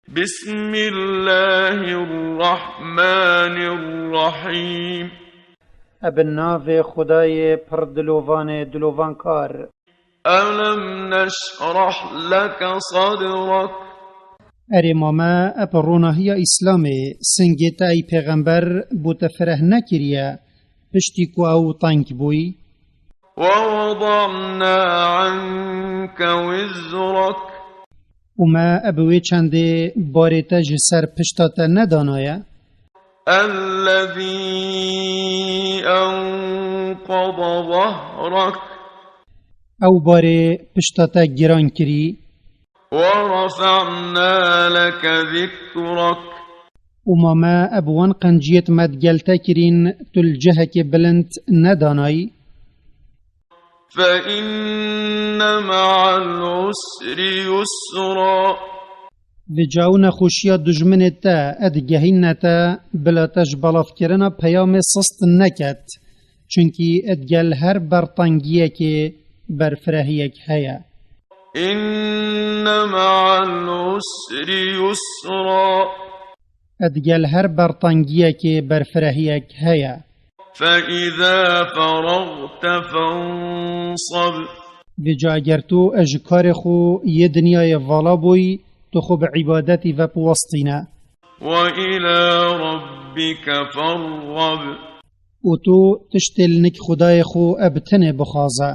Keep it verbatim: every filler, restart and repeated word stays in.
بسم الله الرحمن الرحيم. Eb navê Xwedayê pir dilovanê dilovankar. ألم نشرح لك صدرك. Erê mame, eb ronahiya Îslamê, singê te ey pêxember bo te fireh nekiriye, piştî ku ew teng bûyî? ووضعنا عنك وزرك. Û me eb wê çendê barê te ji ser pişta te nedanaye? الذي أنقض ظهرك. Ew barê pişta te giran kirî. ورفعنا لك ذكرك. Û ma me eb wan qenciyêt me digel te kirîn, tu li cihekê bilind nedanayî? فإن مع العسر يسرا. Vêca ew nexweşiya dijminê te, e digehîne te, bila te ji belavkirina peyamê sist neket. Çunkî e digel her bertengiyekê berfirehiyek heye. إن مع العسر يسرا. E digel her bertengiyekê berfirehiyek heye. فإذا فرغت فانصب. Vêca eger tu ji karê xwe yê dinyayê vala bûyî, tu xwe bi îbadetî ve biwestîne. وإلى ربك فارغب. Û tu tiştê li nik Xwedayê xwe e bi tenê bixwaze.